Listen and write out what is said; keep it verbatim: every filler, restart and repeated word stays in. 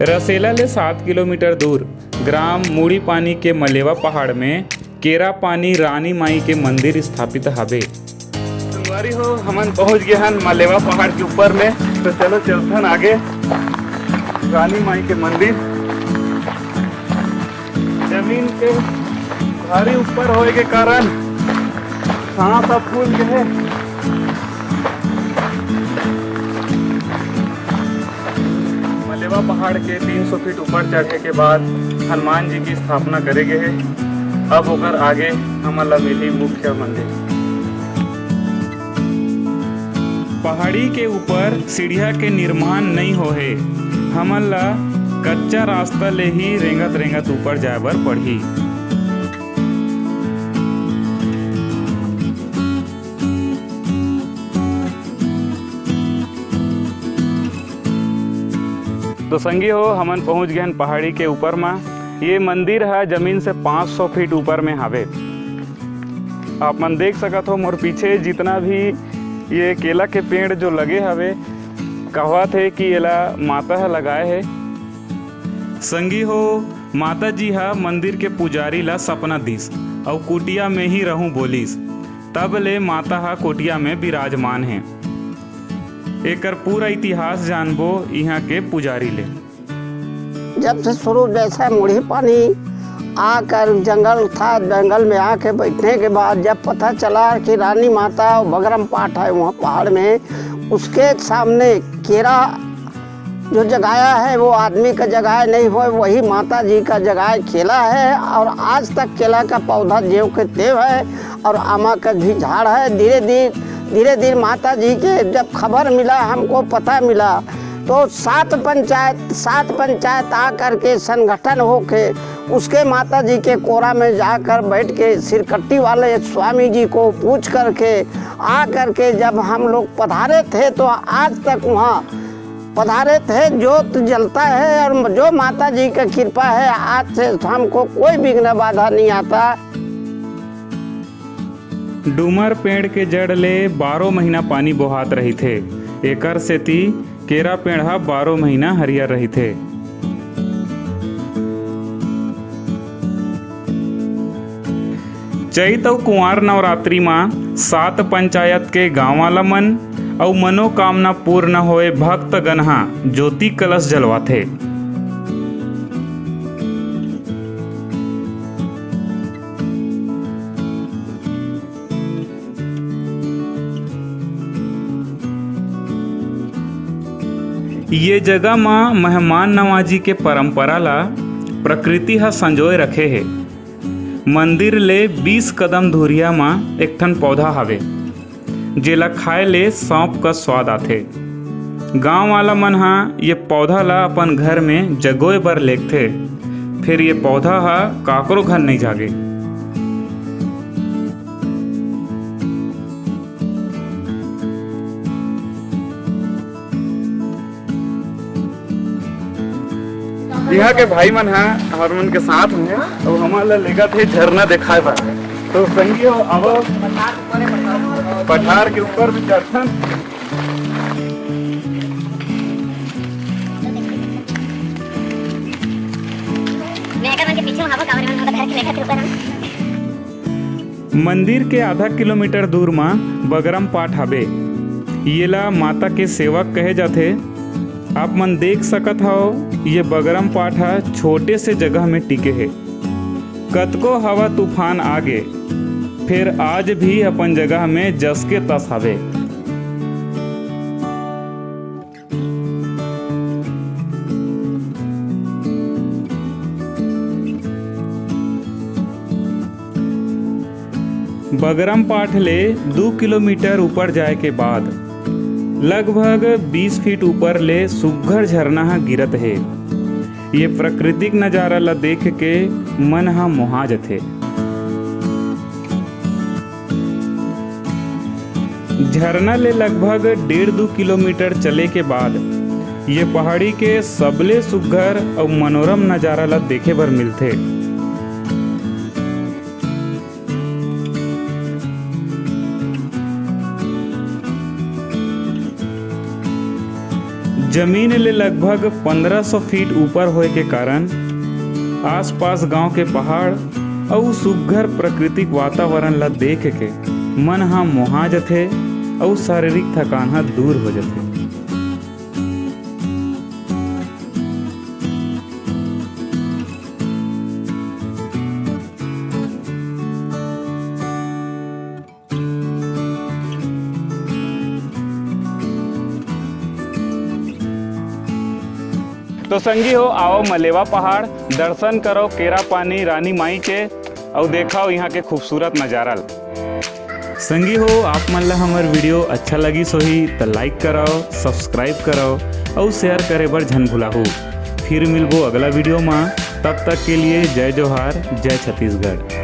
रसेला ले सात किलोमीटर दूर ग्राम मुड़ीपानी के मलेवा पहाड़ में केरापानी रानी माई के मंदिर स्थापित हावे। संगवारी हो, हमन पहुंच गए हन मलेवा पहाड़ के ऊपर में, तो चलो चलथन आगे रानी माई के मंदिर। जमीन के भारी ऊपर होए के कारण सांस ह फूल गए हे। मलेवा पहाड़ के तीन सौ फीट ऊपर चढ़े के बाद हनुमान जी की स्थापना करे गए हे। अब ओकर आगे हमन ला मिली मुख्य मंदिर। पहाड़ी के ऊपर सीढ़िया के निर्माण नई होहे, हमन ला कच्चा रास्ता ले ही रेंगत रेंगत ऊपर जाए बर पड़ही। तो संगी हो, हमन पहुंच गए हन पहाड़ी के ऊपर मा। ये मंदिर ह जमीन से पाँच सौ फीट ऊपर में हावे। आप मन देख सकत हो, मोर पीछे जितना भी ये केला के पेड़ जो लगे हवे, कहत हे कि एला माता ह लगाए हे। संगी हो, माता जी ह मंदिर के पुजारी ला सपना दिस अउ कुटिया में ही रहूं बोलिस। तब ले माता ह कुटिया में विराजमान हे। एकर पूरा इतिहास जानबो इहां के पुजारी ले। जब से शुरू जैसे मुड़ीपानी आकर जंगल था, जंगल में आके बैठने के बाद जब पता चला कि रानी माता और बगरम पाट है वहाँ पहाड़ में, उसके सामने केरा जो जगाया है वो आदमी का जगाया नहीं हो, वही माता जी का जगाया केला है। और आज तक केला का पौधा जेव के तेव है और आमा का भी झाड़ है। धीरे धीरे धीरे धीरे माता जी के जब खबर मिला, हमको पता मिला, तो सात पंचायत सात पंचायत आ करके संगठन होके उसके माता जी के कोरा में जाकर बैठ के सिरकट्टी वाले स्वामी जी को पूछ करके आ करके जब हम लोग पधारे थे, तो आज तक वहाँ पधारे थे, जोत जलता है और जो माता जी का कृपा है, आज से हमको कोई विघ्न बाधा नहीं आता। डूमर पेड़ के जड़ ले बारो महीना पानी बोहात रहिथे, एकर सेती केरा पेड़ ह बारो महीना हरियर रहिथे। चैत अउ कुंवार नवरात्रि म सात पंचायत के गांव वाला मन अउ मनोकामना पूर्ण होए भक्तगण ह ज्योति कलश जलवाथे। ये जगह म मेहमान नवाजी के परंपरा ला प्रकृति ह संजोए रखे हे। मंदिर ले बीस कदम दूरिया म एक ठन पौधा हावे, जेला खाए ले सौंफ का स्वाद आथे। गांव वाला मन ह ये पौधा ला अपन घर में जगोए बर लेगथे, फेर ये पौधा ह काकरो घर नइ जागे। इहाँ के भाई मन ह हमर मन के साथ में हे, अउ हमन ला लेगत हे झरना देखाए बर। तो संगी हो, अब पठार के ऊपर में चढ़थन। मैं एकर मन के पीछे में हवं, काबर मन मोला धर के लेगत हे ऊपर में। मंदिर के आधा किलोमीटर दूर म बगरम पाट हवे। येला माता के सेवक कहे जाथे। आप मन देख सकत हव, ये बगरम पाट ह छोटे से जगह में टिके हे। कतको हवा तूफान आगे, फेर आज भी अपन जगह में जस के तस हवे। बगरम पाट ले दू किलोमीटर ऊपर जाए के बाद लगभग बीस फीट ऊपर ले सुग्घर झरना ह गिरत हे। ये प्राकृतिक नजारा ल देख के मन ह मोहा जथे। झरना ले लगभग डेढ़ दू किलोमीटर चले के बाद ये पहाड़ी के सबले सुग्घर अउ मनोरम नजारा ल देखे बर मिलथे। जमीन ले लगभग पंद्रह सौ फीट ऊपर होए के कारण आसपास गांव के पहाड़ अउ सुघ्घर प्राकृतिक वातावरण ला देख के मन हा मोहा जथे अउ शारीरिक थकान हा दूर हो जथे। तो संगी हो, आवव मलेवा पहाड़, दर्शन करव केरा पानी रानी माई के, अउ देखव इहाँ के खूबसूरत नजारा ल। संगी हो, आप मन ला हमर video अच्छा लगिस होही त like करव, subscribe करव अउ share करे बर झन भुलाहू। फिर मिलबो अगला video मा, तब तक के लिए जय जोहार, जय छत्तीसगढ़।